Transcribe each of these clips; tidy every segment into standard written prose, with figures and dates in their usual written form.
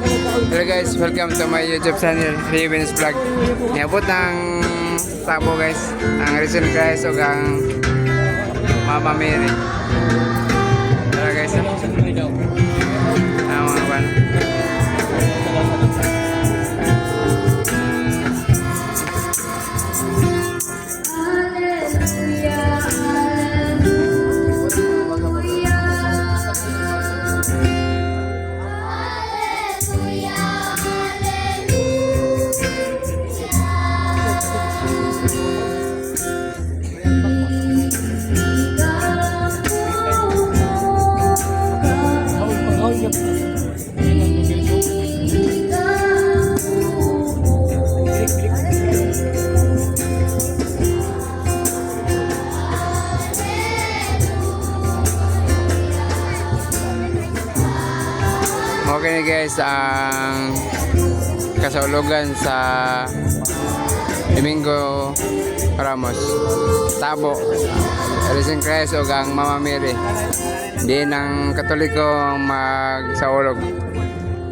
Hello guys, welcome to my YouTube channel, Ravens Vlog. Niabot ng tabo, guys, ang Risen Christ ug ang Mama Mary. Tara, guys, ah. Ang mga ban. Hallelujah, hallelujah. Hallelujah, hallelujah. Okay na, guys, ang kasaulugan sa Domingo Ramos. Tabo. Risen Christ ug ang Mama Mary. Di ng Katoliko magsaulog.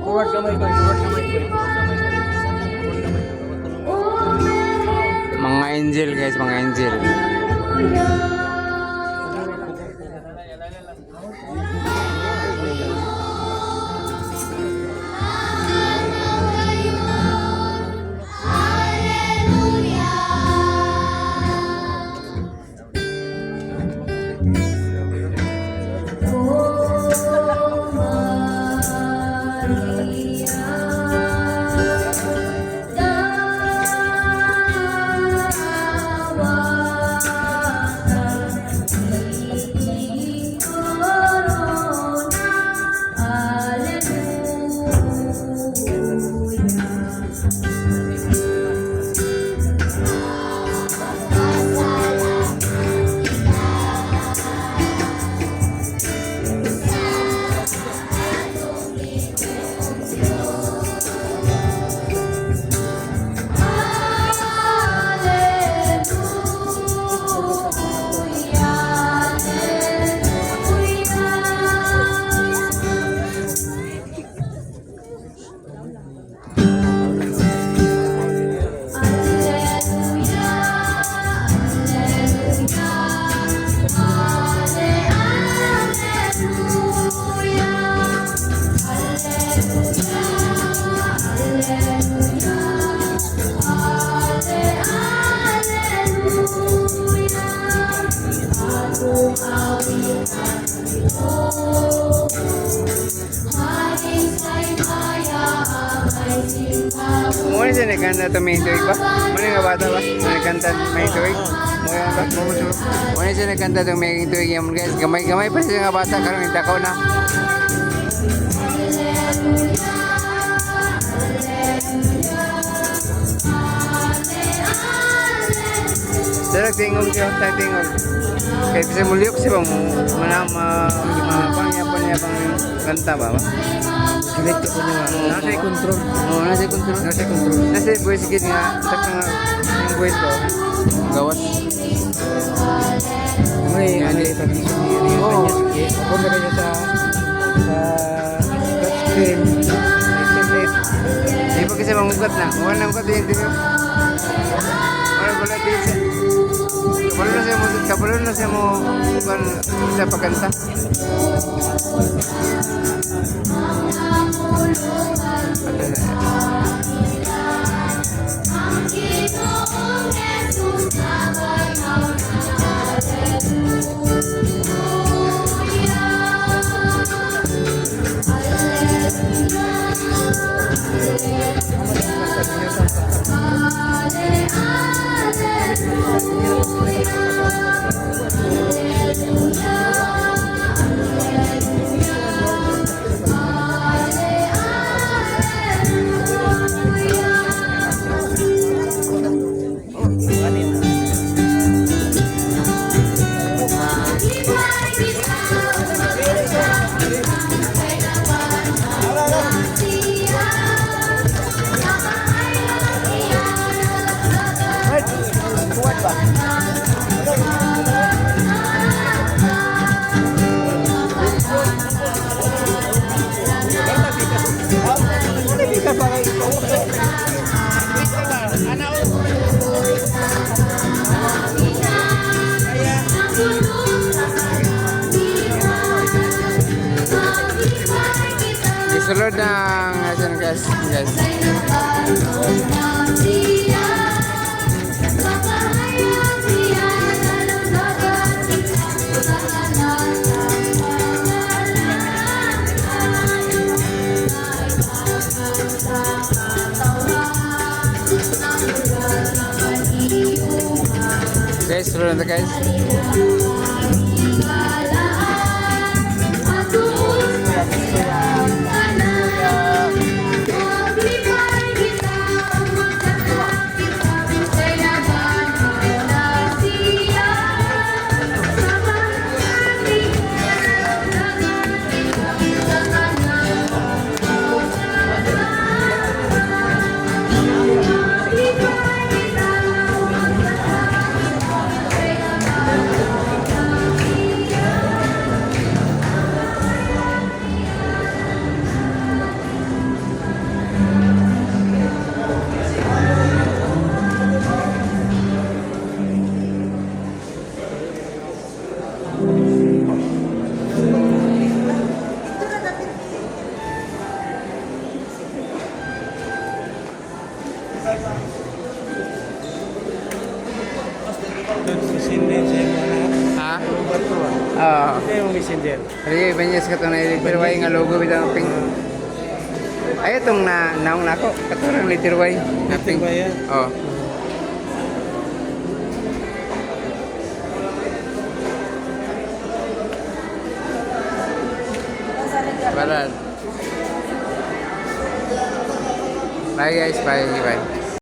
Forward kamay ko, forward kamay ko. Mga angel, guys, mga angel. Oh Maria, dawa corona, Alleluia. Alleluia, alleluia. Alleluia, alleluia, alleluia, alleluia, alleluia, atong awitan ito. Haring sa himaya, amay simbahon. Muna siya nagkanta tumingin tuig ba? Muna nga bata ba? Nagkanta may tuig? Muna ba? Muna siya nagkanta tumingin tuig yan, guys. Gamay-gamay pa siya nga bata karon itakaw na. Darag tingog siya, tayo tingog. Kaya kasi muliyok siya ba mo, mana ma, ma, pang yapon niya pang kanta ba? Ba? Select ko niya. Nasa control. Oo, nasa control. Nasa control. Nasa voice gid nga, saka nga, yung voice ko, gawas. May ano yung tradition niya. Oo. Kung na niya sa touchscreen, internet. Di pa kasi mangugat na. Wala na ngugat din dito. Wala wala din siya. Kabalo na siya mo, kabalo na siya mo kuan sa pagkanta. Ato na. Ang Ginoong Jesus nabayaw na. Alleluia. Alleluia. Alleluia. Alleluia. Kuwat ba? Sulod ng Risen Christ, guys. Guys, sulod na guys. Ha? Oo. Ito yung messenger. Rio Ibanez katong na letter Y nga logo bitaw pink. Ay, itong na naong nako katurang letter Y na pink. Letter Y yan? Oh. Baral. Bye guys, bye bye.